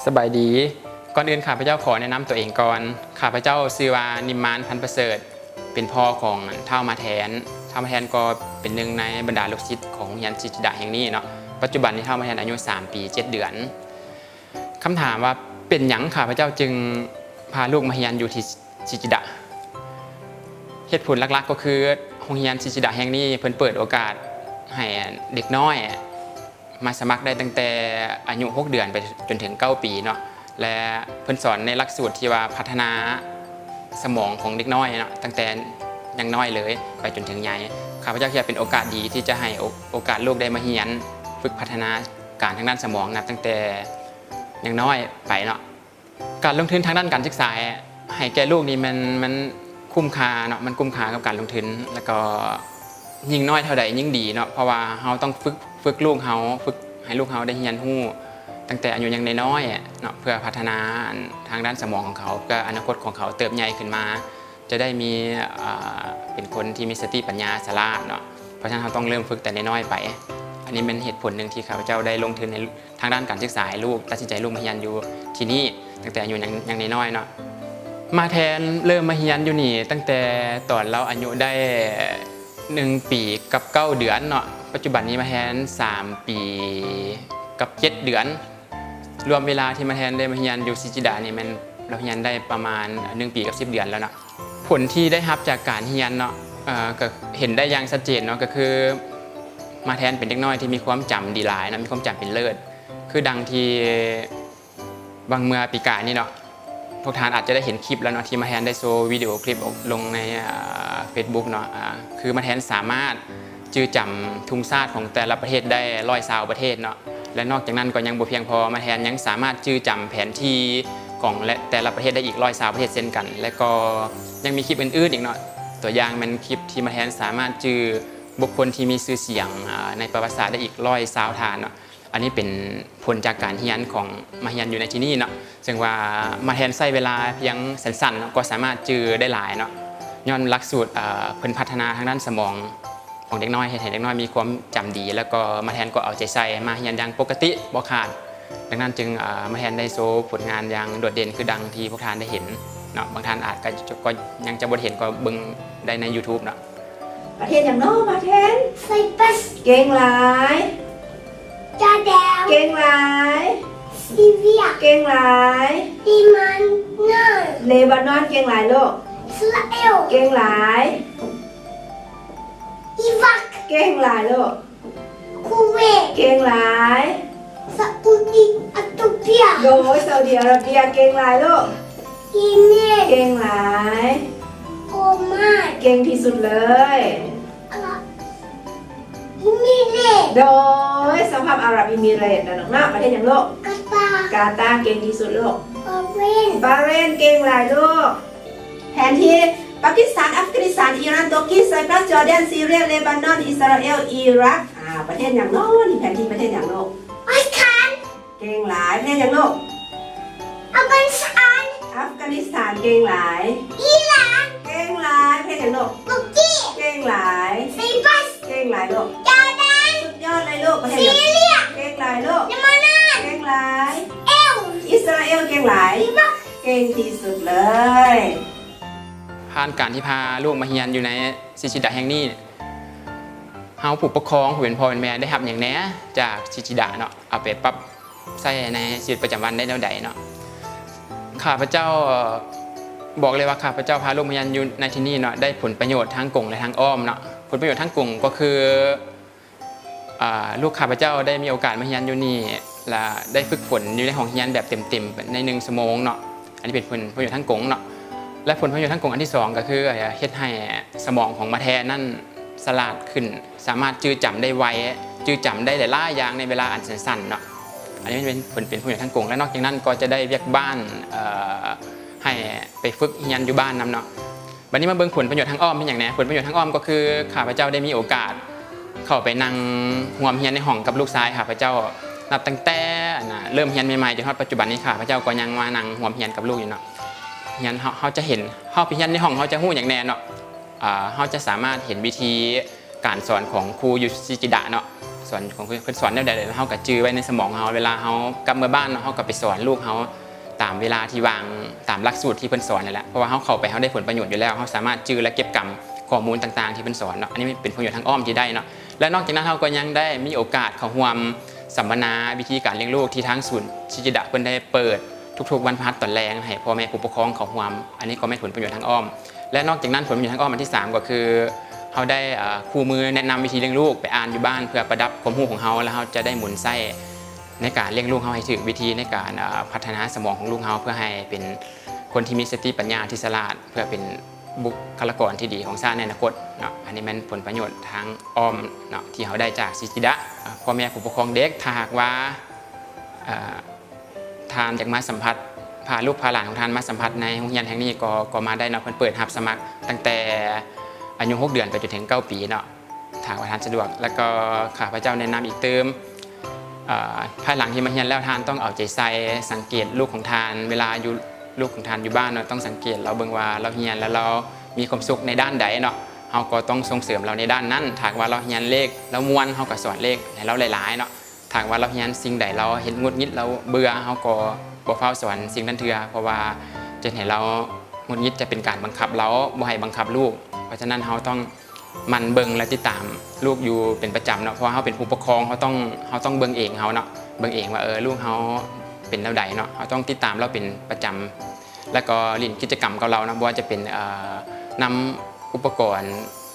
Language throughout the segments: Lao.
ສະບາຍດີ. ກ່ອນອື່ນຂ້າພະເຈົ້າຂໍແນະນຳຕົວເອງກ່ອນ. ຂ້າພະເຈົ້າຊື່ວ່າ ນິມມານ ພັນປະເສີດ, ເປັນພໍ່ຂອງທ້າວມາແທນ. ທ້າວມາແທນກໍເປັນໜຶ່ງໃນບັນດາລູກສິດຂອງໂຮງຮຽນຊິດຈິດະແຫ່ງນີ້ເນາະ. ປັດຈຸບັນນີ້ທ້າວມາແທນອາຍຸສາມປີເຈັດເດືອນ. ຄຳຖາມວ່າ ເປັນຫຍັງຂ້າພະເຈົ້າຈຶ່ງພາລູກມາຮຽນຢູ່ທີ່ຊິດຈິດະ? ເຫດຜົນຫຼັກໆກໍຄື ໂຮງຮຽນຊິດຈິດະແຫ່ງນີ້ ເພິ່ນເປີດໂອກາດໃຫ້ເດັກນ້ອຍມາສະໝັກໄດ້ຕັ້ງແຕ່ອາຍຸຫົກເດືອນໄປຈົນເຖິງເກົ້າປີເນາະ ແລະ ເພິ່ນສອນໃນຫຼັກສູດທີ່ວ່າພັດທະນາສະໝອງຂອງເດັກນ້ອຍເນາະ ຕັ້ງແຕ່ຍັງນ້ອຍເລີຍໄປຈົນເຖິງໃຫຍ່. ຂ້າພະເຈົ້າຄິດວ່າເປັນໂອກາດດີທີ່ຈະໃຫ້ໂອ ໂອກາດລູກໄດ້ມາຮຽນ ຝຶກພັດທະນາການທາງດ້ານສະໝອງ ນັບຕັ້ງແຕ່ຍັງນ້ອຍໄປເນາະ. ການລົງທຶນທາງດ້ານການສຶກສາໃຫ້ແກ່ລູກນີ້ ມັນ ມັນຄຸ້ມຄ່າເນາະ, ມັນຄຸ້ມຄ່າກັບການລົງທຶນ ແລ້ວກໍຍິ່ງນ້ອຍເທົ່າໃດຍິ່ງດີເນາະ, ເພາະວ່າເຮົາຕ້ອງຝຶກ ຝຶກລູກເຮົາ ຝຶກໃຫ້ລູກເຮົາໄດ້ຮຽນຮູ້ຕັ້ງແຕ່ອາຍຸຍັງນ້ອຍໆເນາະ ເພື່ອພັດທະນາທາງດ້ານສະໝອງຂອງເຂົາ ເພື່ອອະນາຄົດຂອງເຂົາເຕີບໃຫຍ່ຂຶ້ນມາ ຈະໄດ້ມີ ເປັນຄົນທີ່ມີສະຕິປັນຍາສະຫຼາດເນາະ. ເພາະສະນັ້ນເຮົາຕ້ອງເລີ່ມຝຶກແຕ່ນ້ອຍໆໄປ. ອັນນີ້ແມ່ນເຫດຜົນໜຶ່ງທີ່ຂ້າພະເຈົ້າໄດ້ລົງທຶນໃນທາງດ້ານການສຶກສາໃຫ້ລູກ, ຕັດສິນໃຈລູກມາຮຽນຢູ່ທີ່ນີ້ຕັ້ງແຕ່ອາຍຸຍັງ ຍັງນ້ອຍໆເນາະ. ມາແທນເລີ່ມມາຮຽນຢູ່ນີ້ຕັ້ງແຕ່ຕອນລາວອາຍຸໄດ້ໜຶ່ງປີກັບເກົ້າເດືອນເນາະ. ປັດຈຸບັນນີ້ມາແທນສາມປີກັບເຈັດເດືອນ. ລວມເວລາທີ່ມາແທນໄດ້ມາຮຽນຢູ່ຊິດຈິດະນີ້ ແມ່ນລາວຮຽນໄດ້ປະມານໜຶ່ງປີກັບສິບເດືອນແລ້ວເນາະ. ຜົນທີ່ໄດ້ຮັບຈາກການຮຽນເນາະ ເອີ ກໍເຫັນໄດ້ຢ່າງຊັດເຈນເນາະ ກໍຄືມາແທນເປັນເດັກນ້ອຍທີ່ມີຄວາມຈຳດີຫຼາຍເນາະ, ມີຄວາມຈຳເປັນເລີດ. ຄືດັ່ງທີ່ຫວ່າງເມື່ອປີກາຍນີ້ເນາະ ພວກທ່ານອາດຈະໄດ້ເຫັນຄລິບແລ້ວເນາະ ທີ່ມາແທນໄດ້ໂຊວິດີໂອຄລິບອອກລົງໃນ ເຟສບຸກເນາະ. ຄືມາແທນສາມາດຈື່ຈຳທຸງຊາດຂອງແຕ່ລະປະເທດໄດ້ຮ້ອຍຊາວປະເທດເນາະ. ແລະ ນອກຈາກນັ້ນກໍຍັງບໍ່ພຽງພໍ, ມາແທນຍັງສາມາດຈື່ຈຳແຜນທີ່ຂອງແລະ ແຕ່ລະປະເທດໄດ້ອີກຮ້ອຍຊາວປະເທດເຊັ່ນກັນ. ແລະ ກໍຍັງມີຄລິບອື່ນໆອີກເນາະ, ຕົວຢ່າງແມ່ນຄລິບທີ່ມາແທນສາມາດຈື່ບຸກຄົນທີ່ມີຊື່ສຽງ ອາ ໃນປະຫວັດສາດໄດ້ອີກຮ້ອຍຊາວທ່ານເນາະ. ອັນນີ້ເປັນຜົນຈາກການຮຽນຂອງມາຮຽນຢູ່ໃນທີ່ນີ້ເນາະ, ເຊິ່ງວ່າມາແທນໃຊ້ເວລາພຽງສັ້ນໆເນາະ ກໍສາມາດຈື່ໄດ້ຫຼາຍເນາະ, ຍ້ອນຫຼັກສູດ ເອີ ເພິ່ນພັດທະນາທາງດ້ານສະໝອງ ຂອງເດັກນ້ອຍ ເຮັດໃຫ້ເດັກນ້ອຍມີຄວາມຈຳດີ ແລ້ວກໍມາແທນກໍເອົາໃຈໃສ່ມາຮຽນຢ່າງປົກກະຕິບໍ່ຂາດ. ດັ່ງນັ້ນຈຶ່ງ ເອີ ມາແທນໄດ້ໂຊຜົນງານຢ່າງໂດດເດັ່ນ ຄືດັ່ງທີ່ພວກທ່ານໄດ້ເຫັນເນາະ. ບາງທ່ານອາດກໍ ກໍຍັງຈະບໍ່ໄດ້ເຫັນ ກໍເບິ່ງໄດ້ໃນຢູທູບເນາະ. ປະເທດຫຍັງເນາະ ມາແທນ? ໄຊປຣັສ. ເກັ່ງຫຼາຍ. ຈອແດນ. ເກັ່ງຫຼາຍ. ຊີເຣຍ. ເກັ່ງຫຼາຍ. ເລບານອນ. ເລບານອນ ເກັ່ງຫຼາຍລູກ. ອິດສະຣາເອວ. ເກັ່ງຫຼາຍ. ອີຣັກ. ເກັ່ງຫຼາຍລູກ. ຄູເວດ. ເກັ່ງຫຼາຍ. ຊາອຸດີອາຣາເບຍ. ໂດຍ ຊາອຸດີອາຣາເບຍ ເກັ່ງຫຼາຍລູກ. ເຢເມັນ. ເກັ່ງຫຼາຍ. ໂອມານ. ເກັ່ງທີ່ສຸດເລີຍ. ອາຣັບ ອີມິເຣດ. ໂດຍ ສະຫະພາບອາຣັບອີມິເຣດນະລູກເນາະ. ປະເທດຫຍັງລູກ? ກາຕາ. ກາຕາ ເກັ່ງທີ່ສຸດລູກ. ບາເຣນ. ບາເຣນ ເກັ່ງຫຼາຍລູກ. ແຜນທີ່ ປາກິສຖານ, ອັຟການິສຖານ, ອີຣານ, ຕຸກກີ, ໄຊປຣັສ, ຈອແດນ, ຊີເຣຍ, ເລບານອນ, ອິດສະຣາເອວ, ອີຣັກ. ອາ ປະເທດຫຍັງເນາະນີ້? ແຜນທີ່ປະເທດຫຍັງລູກ? ອັຟການ. ເກັ່ງຫຼາຍ. ປະເທດຫຍັງລູກ? ອັຟການິສຖານ. ອັຟການິສຖານ ເກັ່ງຫຼາຍ. ອີຣານ. ເກັ່ງຫຼາຍ. ປະເທດຫຍັງລູກ? ຕຸກກີ. ເກັ່ງຫຼາຍ. ໄຊປຣັສ. ເກັ່ງຫຼາຍລູກ. ຈອແດນ. ສຸດຍອດເລີຍລູກ. ປະເທດຫຍັງ? ຊີເຣຍ. ເກັ່ງຫຼາຍລູກ. ເລບານອນ. ເກັ່ງຫຼາຍ. ເອວ. ອິດສະຣາເອວ. ເກັ່ງຫຼາຍ. ອີຣັກ. ເກັ່ງທີ່ສຸດເລີຍ. ຜ່ານການທີ່ພາລູກມາຮຽນຢູ່ໃນຊິດຈິດະແຫ່ງນີ້ ເຮົາຜູ້ປົກຄອງ ຜູ້ເປັນພໍ່ເປັນແມ່ ໄດ້ຮັບຫຍັງແດ່ຈາກຊິດຈິດະເນາະ? ເອົາໄປປັບໃຊ້ໃນຊີວິດປະຈຳວັນໄດ້ແນວໃດເນາະ? ຂ້າພະເຈົ້າບອກເລີຍວ່າ ຂ້າພະເຈົ້າພາລູກມາຮຽນຢູ່ໃນທີ່ນີ້ເນາະ ໄດ້ຜົນປະໂຫຍດທັງກົງ ແລະ ທັງອ້ອມເນາະ. ຜົນປະໂຫຍດທັງກົງກໍຄື ອ່າ ລູກຂ້າພະເຈົ້າໄດ້ມີໂອກາດມາຮຽນຢູ່ນີ້ ແລະ ໄດ້ຝຶກຝົນຢູ່ໃນຫ້ອງຮຽນແບບເຕັມໆ ໃນໜຶ່ງຊົ່ວໂມງເນາະ. ອັນນີ້ເປັນຜົນປະໂຫຍດທາງກົງເນາະ. ແລະ ຜົນປະໂຫຍດທາງກົງອັນທີສອງກໍຄື ເຮັດໃຫ້ສະໝອງຂອງມາແທນນັ້ນສະຫຼາດຂຶ້ນ, ສາມາດຈື່ຈຳໄດ້ໄວ, ຈື່ຈຳໄດ້ຫຼາຍໆຢ່າງໃນເວລາອັນສັ້ນໆເນາະ. ອັນນີ້ເປັນ ເປັນ ເປັນປະໂຫຍດທາງກົງ. ແລະ ນອກຈາກນັ້ນກໍຈະໄດ້ວຽກບ້ານ ເອີ ໃຫ້ໄປຝຶກຮຽນຢູ່ບ້ານນຳເນາະ. ບັດນີ້ມາເບິ່ງຜົນປະໂຫຍດທາງອ້ອມເປັນຫຍັງແດ່? ຜົນປະໂຫຍດທາງອ້ອມກໍຄື ຂ້າພະເຈົ້າໄດ້ມີໂອກາດເຂົ້າໄປນັ່ງຮ່ວມຮຽນໃນຫ້ອງກັບລູກຊາຍຂ້າພະເຈົ້າ ນັບຕັ້ງແຕ່ ອັນນ່າ ເລີ່ມຮຽນໃໝ່ໆ ຈົນຮອດປັດຈຸບັນນີ້ ຂ້າພະເຈົ້າກໍຍັງມານັ່ງຮ່ວມຮຽນກັບລູກຢູ່ເນາະ. ຮຽນ ເຮົາ ເຮົາຈະເຫັນ ເຮົາໄປຮຽນໃນຫ້ອງ ເຮົາຈະຮູ້ຫຍັງແດ່ເນາະ? ເຮົາຈະສາມາດເຫັນວິທີການສອນຂອງຄູຢູ່ຊິດຈິດະເນາະ. ສອນຂອງເພິ່ນ ເພິ່ນສອນແນວໃດ ແລ້ວເຮົາກໍຈື່ໄວ້ໃນສະໝອງເຮົາ ເວລາເຮົາກັບເມືອບ້ານເນາະ ເຮົາກໍໄປສອນລູກເຮົາຕາມເວລາທີ່ວ່າງ ຕາມຫຼັກສູດທີ່ເພິ່ນສອນນັ້ນແຫຼະ ເພາະວ່າເຮົາເຂົ້າໄປ ເຮົາໄດ້ຜົນປະໂຫຍດຢູ່ແລ້ວ ເຮົາສາມາດຈື່ ແລະ ເກັບກຳຂໍ້ມູນຕ່າງໆທີ່ເພິ່ນສອນເນາະ ອັນນີ້ເປັນຜົນປະໂຫຍດທາງອ້ອມທີ່ໄດ້ເນາະ. ແລະ ນອກຈາກນັ້ນເຮົາກໍຍັງໄດ້ມີໂອກາດເຂົ້າຮ່ວມສຳມະນາວິທີການລ້ຽງລູກທີ່ທາງສູນຊິດຊິດະເພິ່ນໄດ້ເປີດທຸກໆວັນພະຫັດຕອນແລງໃຫ້ພໍ່ແມ່ຜູ້ປົກຄອງເຂົ້າຮ່ວມ ອັນນີ້ກໍແມ່ນຜົນປະໂຫຍດທາງອ້ອມ. ແລະ ນອກຈາກນັ້ນ ຜົນປະໂຫຍດທາງອ້ອມອັນທີສາມກໍຄື ເຮົາໄດ້ ເອີ ຄູ່ມືແນະນຳວິທີລ້ຽງລູກ ໄປອ່ານຢູ່ບ້ານເພື່ອປະດັບຄວາມຮູ້ຂອງເຮົາ ແລະ ເຮົາຈະໄດ້ໝູນໃຊ້ໃນການລ້ຽງລູກເຮົາໃຫ້ຖືກວິທີ ໃນການ ເອີ ພັດທະນາສະໝອງຂອງລູກເຮົາ ເພື່ອໃຫ້ເປັນຄົນທີ່ມີສະຕິປັນຍາທີ່ສະຫຼາດ ເພື່ອເປັນບຸກຄະລາກອນທີ່ດີຂອງຊາດໃນອະນາຄົດເນາະ. ອັນນີ້ແມ່ນຜົນປະໂຫຍດທາງອ້ອມເນາະ ທີ່ເຮົາໄດ້ຈາກຊິດຊິດະ. ເອີ ພໍ່ແມ່ຜູ້ປົກຄອງເດັກ ຖ້າຫາກວ່າ ເອີ ທ່ານຢາກມາສຳຜັດ ພາລູກພາຫຼານຂອງທ່ານມາສຳຜັດໃນໂຮງຮຽນແຫ່ງນີ້ກໍ ກໍມາໄດ້ເນາະ ເພິ່ນເປີດຮັບສະໝັກຕັ້ງແຕ່ອາຍຸຫົກເດືອນໄປຈົນເຖິງເກົ້າປີເນາະ ຖ້າວ່າທ່ານສະດວກ. ແລ້ວກໍຂ້າພະເຈົ້າແນະນຳອີກຕື່ມ ເອີ ພາຍຫຼັງທີ່ມາຮຽນແລ້ວ ທ່ານຕ້ອງເອົາໃຈໃສ່ສັງເກດລູກຂອງທ່ານ ເວລາຢູ່ ລູກຂອງທ່ານຢູ່ບ້ານເນາະ ຕ້ອງສັງເກດລາວເບິ່ງວ່າລາວຮຽນແລ້ວລາວມີຄວາມສຸກໃນດ້ານໃດເນາະ ເຮົາກໍຕ້ອງສົ່ງເສີມລາວໃນດ້ານນັ້ນ. ຖ້າຫາກວ່າລາວຮຽນເລກ ລາວມ່ວນ ເຮົາກໍສອນເລກໃຫ້ລາວຫຼາຍໆເນາະ. ຖ້າຫາກວ່າລາວຮຽນສິ່ງໃດລາວເຮັດຫງຸດຫງິດ ລາວເບື່ອ ເຮົາກໍບໍ່ຟ້າວສອນສິ່ງນັ້ນເທື່ອ ເພາະວ່າຈະເຮັດໃຫ້ລາວຫງຸດຫງິດ ຈະເປັນການບັງຄັບລາວ ບໍ່ໃຫ້ບັງຄັບລູກ. ເພາະສະນັ້ນເຮົາຕ້ອງໝັ່ນເບິ່ງ ແລະ ຕິດຕາມລູກຢູ່ເປັນປະຈຳເນາະ ເພາະວ່າເຮົາເປັນຜູ້ປົກຄອງ ເຮົາຕ້ອງ ເຮົາຕ້ອງເບິ່ງເອງເຮົາເນາະ ເບິ່ງເອງວ່າ ເອີ ລູກເຮົາເປັນແນວໃດເນາະ ເຮົາຕ້ອງຕິດຕາມລາວເປັນປະຈຳ ແລ້ວກໍຫຼິ້ນກິດຈະກຳກັບລາວເນາະ ບໍ່ວ່າຈະເປັນ ເອີ ນຳອຸປະກອນ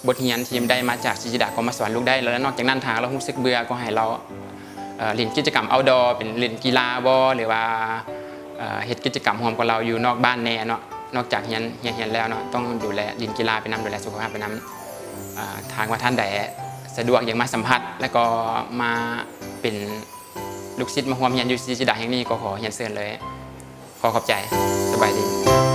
ບົດຮຽນທີ່ໄດ້ມາຈາກຊິດຊິດະກໍມາສອນລູກໄດ້. ແລ້ວນອກຈາກນັ້ນ ຖ້າເຮົາຮູ້ສຶກເບື່ອກໍໃຫ້ເຮົາ ເອີ ຫຼິ້ນກິດຈະກຳເອົາດໍ ເປັນຫຼິ້ນກິລາບໍ ຫຼືວ່າ ເອີ ເຮັດກິດຈະກຳຮ່ວມກັບເຮົາຢູ່ນອກບ້ານແດ່ເນາະ. ນອກຈາກຮຽນ ຮຽນ ຮຽນແລ້ວເນາະ ຕ້ອງດູແລຫຼິ້ນກິລາໄປນຳ ດູແລສຸຂະພາບໄປນຳ. ເອີ ຖ້າຫາກວ່າທ່ານໃດສະດວກຢາກມາສຳຜັດ ແລ້ວກໍມາເປັນລູກສິດມາຮ່ວມຮຽນຢູ່ຊິດຊິດະແຫ່ງນີ້ ກໍຂໍຮຽນເຊີນເລີຍ. ຂໍຂອບໃຈ. ສະບາຍດີ.